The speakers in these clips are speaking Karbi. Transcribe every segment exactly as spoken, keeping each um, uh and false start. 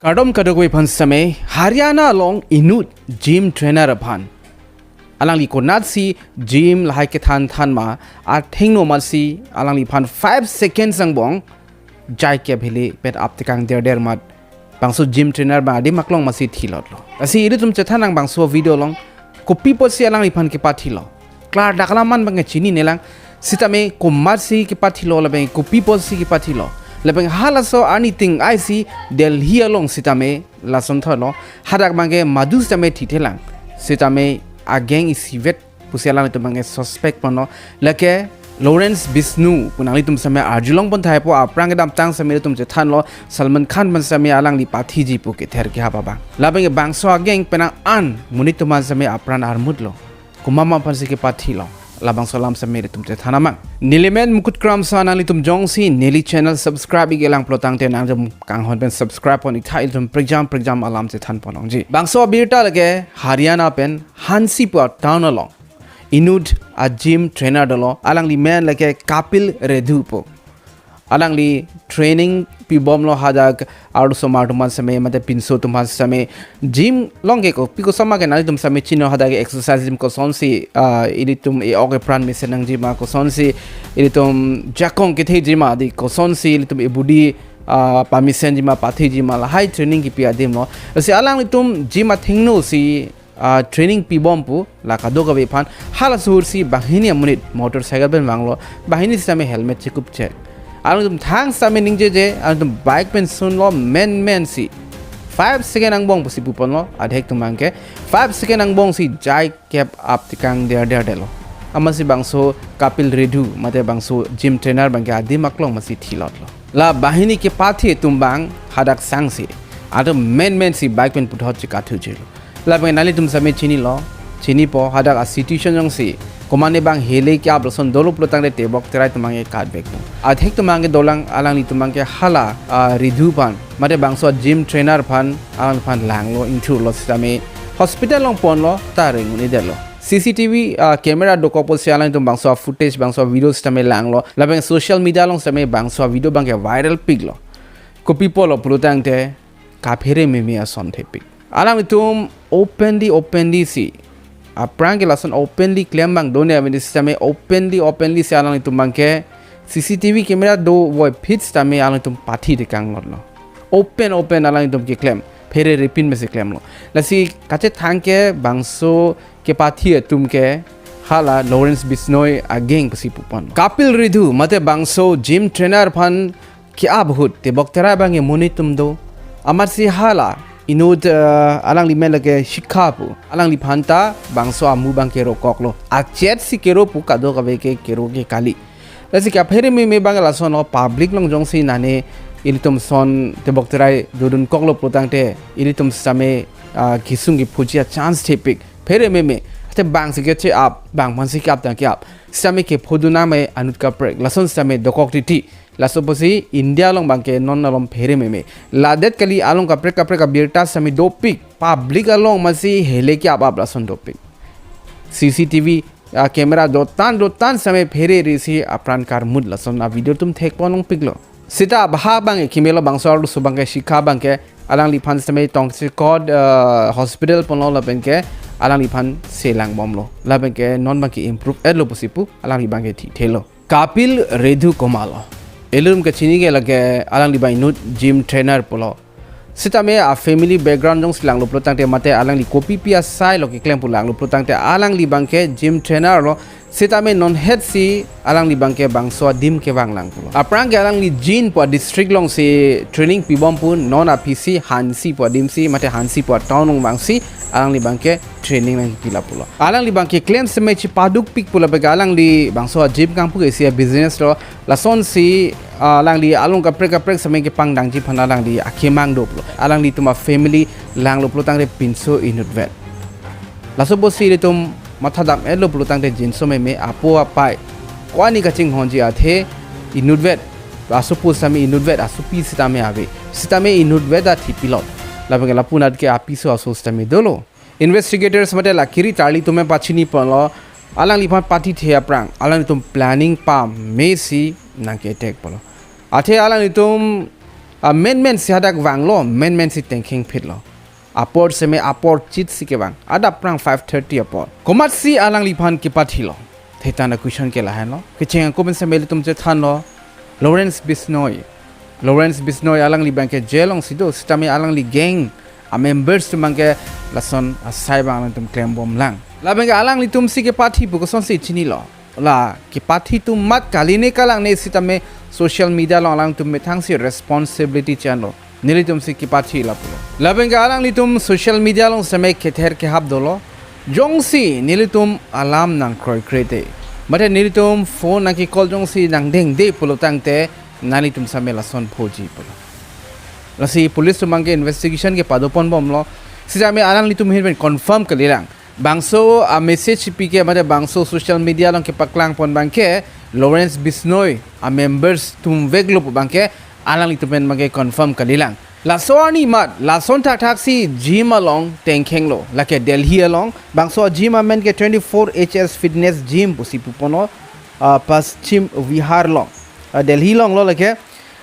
Kardom kadokave aphan sitame, Haryana along inut gym trainer aphan, alangli konatsi gym lahai kethan than ma, athengno amatsi alangliphan five seconds angbong jai kep hele pet ap tekang der der mat, bangso gym trainer abang adim aklong amatsi thilotlo. Lasi ilitum chethan nang bangso video along, kopi apotsi alangliphan kepathilo. Klardak alam an abang chinine lang, sitame komatsi kepathilo lapen kopi apotsi kepathilo. Lapen halaso arni ting-aisi Delhi along sitame lason thotlo, hadak abangke madu sitame thithe lang. Sitame ageng isivet pusi alanglitum abangke suspect ponlo. Lake Lawrence Bishnoi pu nanglitum sitame arjulong pon thaipo, aphrang kedamtang sitame ilitum chethanlo, Salman Khan aphan sitame alangli pathiji pu kether kehap abang. Labangke bangso ageng penang an monit atum aphan sitame apran armutlo. Komat ma aphansi kepathilo, labangso alam sitame ilitum chethan nang. Neli men Mukut Kramsa, nanglitum jongsi neli channel subscribe ik-e lang pulo tangte nangtum kanghon pen subscribe pon ik tha, ilitum prekjam prekjam alam chethan pon longji. Bangso abirta lake Haryana pen Hansi pu atown along inut a gym trainer dolo, alangli men lake Kapil Redhu pu. Alangli training pibomlo hadak arlosomar atum aphan sitame mate pinso atum aphan sitame. Gym along ke kopi koson ma ke nanglitum sitame chini, hadak exercise gym kosonsi, ah, ilitum e-ok epran mesen nangji ma, kosonsi ilitum jakong ketheji ma, di kosonsi ilitum e-body, ah, pamesenji ma, patheji ma, lahai training kipi adimlo. Lasi alanglitum gym athengno si, ah, training pibom pu la kadokave aphan. Halaso ahut si banghini amonit motorcycle pen vanglo, banghini sitame helmet chekupchek. Alangtum thang sitame ningjeje, alangtum bike pen sunlo, men men si five second angbong pusi puponlo adhek atum abangke. Five second angbong si jai kep ap tekang der der detlo. Amatsi bangso Kapil Redhu mate bangso gym trainer abangke adim aklong amatsi thilotlo. La banghini kepathi atum abang hadak sangsi, atum men men si bike pen puthot chekathuchelo. Labang nanglitum sitame chinilo, chinipo, hadak a situation jongsi komatne abang hele ke-ap lason dolo pulo tangte tebok terai atum abangke katbek pu. Adhek atum abangke dolang, alanglitum abangke hala, ah, Redhu aphan mate bangso gym trainer aphan, alangphan langlo, ingthurlo sitame hospital along ponlo, ta ring un-edetlo. C C T V, ah, camera dokok apotsi alangtum bangso footage, bangso video sitame langlo. Labang social media along sitame bangso video abangke viral piklo. Kopi pulo pulo tangte kaphere meme ason thepik. Alanglitum openly openly si, aphrang ke lason openly klem abang do-an ave, sitame openly openly si alanglitum abangke C C T V camera dovoi aphi sitame alanglitum pathi tekang lotlo. Open open alanglitum keklem, phere ripin mesi klemlo. Lasi kachethang ke bangso kepathi atum ke hala Lawrence Bishnoi ageng pusi pupon. Kapil Redhu mate bangso gym trainer aphan ke-ap ahut tebok terai abangke monit atum do. Amatsi hala inut, eh, alangli men lake Shikha pu, alangliphan ta bangso amu abangke rokoklo. Achet si kero pu kadokave ke kero ke kali. Lasi kaphere meme abang lasonlo, public along jongsi nane ilitum ason tebok terai dodunkoklo pulo tangte ilitum sitame, ah, kesung kephoji a-chance thepik. Phere meme, ate bang si keche-ap, bang aphansi ke-ap tang ke-ap. Sitame kephodun nangme anut kaprek, lason sitame dokok titi. Laso apotsi India along abangke non malom phere meme. Ladet kali, along kaprek kaprek abirta sitame dopik. Public along amatsi hele ke-ap ap lason dopik. C C T V, ah, camera dotan dotan sitame phere risi apran karmut lason a-video atum thekpon longpiklo. Sita abahak abangke kimelo, bangso arloso abangke Shikha abangke alangliphan sitame Tongsekot, ah, hospital ponlo lapenke alangliphan selang bomlo. Lapenke non abangke improve etlo pusi pu alangli abangke thithelo. Kapil Redhu komatlo? Ilitum kachini ke lake alangli abang inut gym trainer pulo. Sitame a-family background jongsi langlo pulo tangte mate alangli kopipi asai lo keklem pu langlo pulo tangte alangli abangke gym trainer lo. Sitame non het si alangli abangke bangso adim kevang lang pulo. Aphrang ke alangli Jind pu a-district alongsi training pibom pu, non aphi si Hansi pu adim si mate Hansi pu a-town along vangsi alangli abangke training nangpi la pulo. Alangli abangke klem sitame chipadukpik pu lapenke alangli bangso a-gym kangpu ke isi a-business lo. Lasonsi, ah, alangli along kaprek kaprek sitame kepangdangji aphan alangli akemang do pulo. Alanglitum a-family langlo pulo tangte pinso inutvet. Laso apotsi ilitum mathadam etlo pulo tangte jinso meme, apo apai ko-an ni kachinghonji athe inutvet, asopo sitame inutvet asopi sitame ave. Sitame inutvet ta thipilot. Lapenke lapu anat ke apiso aso sitame dolo. Investigators mate la kiri tarli atum pachini ponlo, alangliphan pathithe aphrang alanglitum planning pamesi nangke-attack pulo. Athe alanglitum Amen men si hadak vanglo, men men si tengkheng phitlo. Apor seme apor chit si kevang. Adap prang five thirty apor. Komatsi alangliphan kepathilo. Thetan a-question ke lahenlo. Kecheng ako pen seme ilitum chethanlo. Lawrence Bishnoi. Lawrence Bishnoi alangli abangke jail along si do, sitame alangli gang a-members atum abangke lason asai abang alangtum klembomlang. La abangke alanglitum si kepathi pu kosonsi chinilo. La kepathi atum mat kali ne kalang ne sitame social media along alangtum methang si responsibility chenlo. Nelitum si kepathi lapulo. La abangke alanglitum social media along seme kether kehap dolo. Jongsi nelitum alam nangkroikre te, mate nelitum phone nangke-call jongsi nangdengde pulo tangte nanglitum seme lason phoji pulo. Lasi police atum abangke investigation kepado ponbomlo. Sitame alanglitum ahin pen confirm kalilang. Bangso a-message pi ke mate bangso social media along kepaklang pon abangke Lawrence Bishnoi a-members atum veklo pu abangke alanglitum pen abangke confirm kalilang. Laso arni mat, lason thakthak si gym along tengkhenglo. Lake Delhi along, bangso gym amen ke twenty-four H S Fitness Gym pusi puponlo, ah, Paschim Vihar along. Ah, Delhi alonglo lake.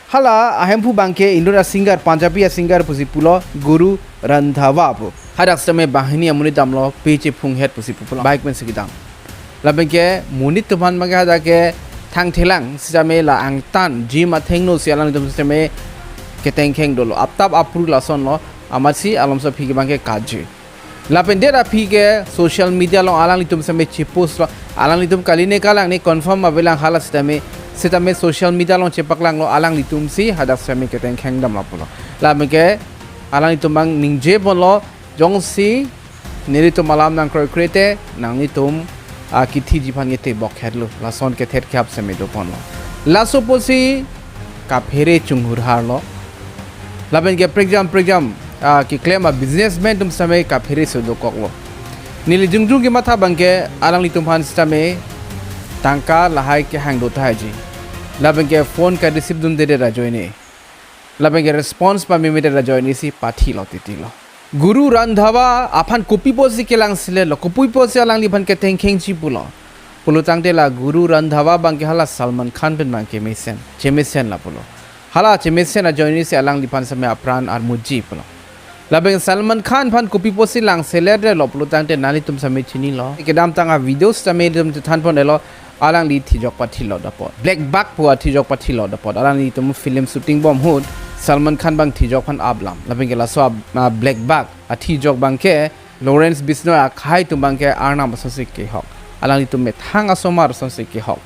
Hala ahemphu abangke inut a-singer, Punjabi a-singer pusi pulo, Guru Randhawa pu. Hadak sitame banghini amonit damlo, peche phunghet pusi puponlo, bike pen si kedam. La abangke monit atum aphan abangke hadak ke thangthelang, sitame la angtan gym athengno si alanglitum sitame ketengkheng dolo. Aptap apru lasonlo, amatsi alomso aphi ke abangke kaji. Lapen det aphi ke social media along alanglitum sitame chipostlo, alanglitum kali ne kalang ne confirm avelang hala sitame, sitame social media along chepaklanglo alanglitum si hadak sitame ketengkheng dam lapulo. La abangke alanglitum abang ningje ponlo, jongsi nelitum alam nangkroikre te, nanglitum, ah, kethiji aphan ketebok hetlo, lason kether kehap sitame do ponlo. Laso apotsi kaphere chunghurharlo. Lapen ke prekjam prekjam, ah, keklem a-businessman atum sitame kaphere si dokoklo. Neli jongjong kematha abangke alanglitum aphan sitame tangka lahai kehang do tahai ji. La abangke phone ka-receive dundedet ajoine, la abangke response pamemede ajoine si pathilo titilo. Guru Randhawa aphan kopi apotsi kelangseletlo, kopi apotsi alangliphan ketengkhengji pulo. Pulo tangte la Guru Randhawa abangke hala Salman Khan pen abangke mesen, chemesen lapulo. Hala chemesen ajoine si alangliphan sitame apran armuji pulo. La abang Salman Khan aphan kopi apotsi langseletlo pulo tangte nanglitum sitame chinilo. Kedamtang a-video sitame ilitum chethan pon-elo, alangli thijok pathilo apot. Black Bag pu athijok pathilo apot. Alanglitum film shooting bom ahut Salman Khan abang thijok aphan aplam. La abangke laso a, a, Black Bag athijok abangke Lawrence Bishnoi akhai atum abangke arnam asonsi kehok. Alanglitum methang asomar asonsi kehok.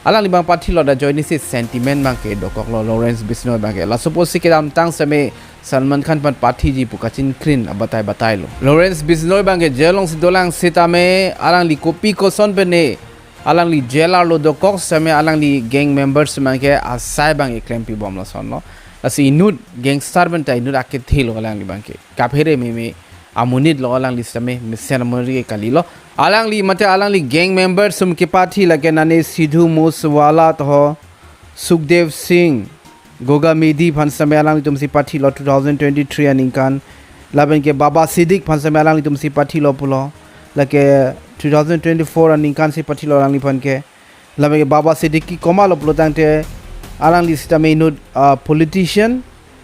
Alangli abang pathilo ajoine si sentiment abangke dokoklo Lawrence Bishnoi abangke. Laso apotsi kedamtang sitame Salman Khan aphan pathiji pu kachinkrin abatai batailo. Lawrence Bishnoi abangke jail along si dolang sitame alangli kopi koson pen ne alangli jail arlo dokok sitame alangli gang members abangke asai abang keklempibom lasonlo. Lasi inut gangster pen ta inut akethelo alangli abangke. Kaphere meme amonitlo alangli sitame, mesen amonit ke kalilo. Alangli mate alangli gang members atum kepathi lake nane Sidhu Moosewala toho, Sukhdev Singh, Goga Mehdi aphan sitame alanglitum si pathilo two thousand twenty-three aningkan. Lapen ke Baba Siddique aphan sitame alanglitum si pathilo pulo. Lake two thousand twenty-four aningkan si pathilo alangliphan ke. Lapen ke Baba Siddique komatlo pulo tangte alangli sitame inut, ah, politician,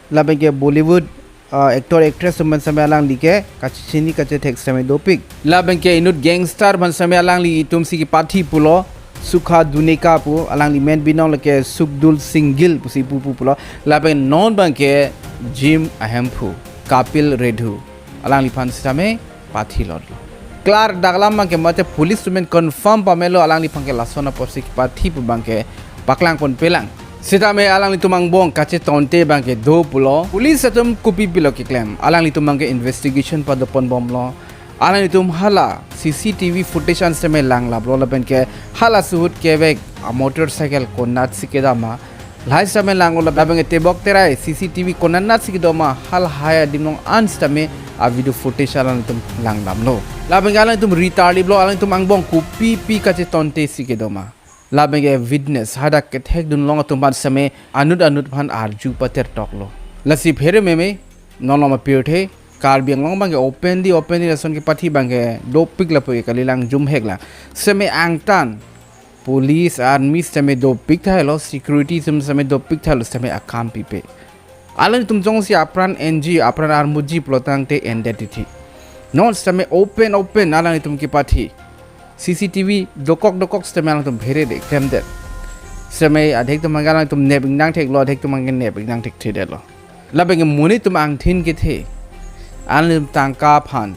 lapen ke Bollywood, ah, actor actress atum sitame alangli ke kachechini kachethek sitame dopik. Lapen ke inut gangster aphan sitame alanglitum si kepathi pulo, Sukha Duneka pu, alangli men binong lake Sukhdul Singh Gill pusi pu pu pulo. Lapen non abangke gym ahemphu Kapil Redhu, alangliphan sitame pathilotlo. Klardak alam abangke mate police atum pen confirm pamelo alangliphan ke lason apotsi kepathi pu abangke paklang ponpelang. Sitame alanglitum angbong kachetonte abangke do pulo. Police atum kopi pilo keklem. Alanglitum abangke investigation pado ponbomlo. Alanglitum hala C C T V footage an sitame langlaplo lapen ke hala suhut kevek a-motorcycle konatsi kedam ma. Lahai sitame langlo lapen ke tebok terai C C T V konatsi kedo ma halahai adim along an sitame a-video footage alanglitum langdamlo. Lapen ke alanglitum ritarliplo alanglitum angbong kopi pi kachetonte si kedo ma. Lapen ke witness hadak kethekdun long atum aphan sitame anut anut aphan arju pater toklo. Lasi phere meme, non loma pirthe, Karbi Anglong abangke openly, openly lason kepathi abangke dopik lapu ke kalilang jumhek lang. Sitame angtan police, army sitame dopik thailo, security atum sitame dopik thailo, sitame akam pipe. Alanglitum jongsi apran enji, apran armuji pulotangte endet tithi. Non sitame open open alanglitum kepathi. C C T V dokok dokok sitame alanglitum phere de klemdet. Sitame adhek atum abangke alanglitum nep ingnang theklo, adhek atum abangke nep ingnang thekthedetlo. Labangke monit atum angthin kethe. Alanglitum tangka aphan.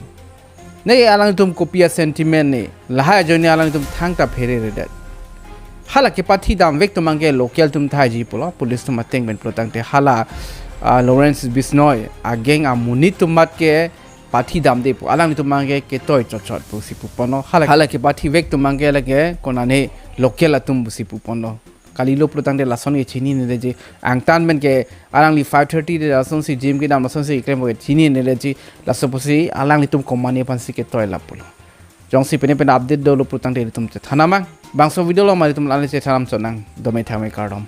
Ne alanglitum kopi a-sentiment ne. Lahai ajoine alanglitum thangta phereredet. Hala kepathi damvek atum abangke local atum thaiji pulo, police atum ateng pen pulotangte hala, ah, Lawrence Bishnoi a-gang amonit atum mat kepathi damde pu. Alanglitum abangke ketoi chotchot pusi puponlo. Hala, hala kepathivek atum abangke lake konane local atum pusi puponlo. Kalilo pulotangte lason ke chininedetji. Angtan pen ke alangli five thirty te lasonsi gym kedam lasonsi keklem ke chininedetji. Laso pusi alanglitum komane aphansi ketoi lapulo. Jongsi pine pine update dolo pulotangte ilitum chethan nang. Bangso video along ma ilitum lale chethan nang chonang. Dome thangme kardom.